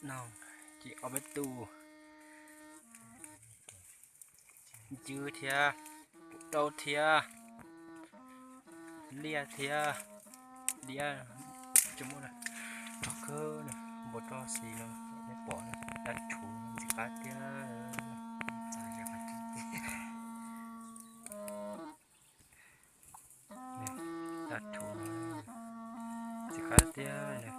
Noj ces ob peb tug, ncwb thiab, daub thiab, liaj thiab, diab, tsis muaj, rog kawg, npua roj xis no, nej pom na, dab rhuv ntxim qab tiag. Dab rhuv ntxim qab tiag.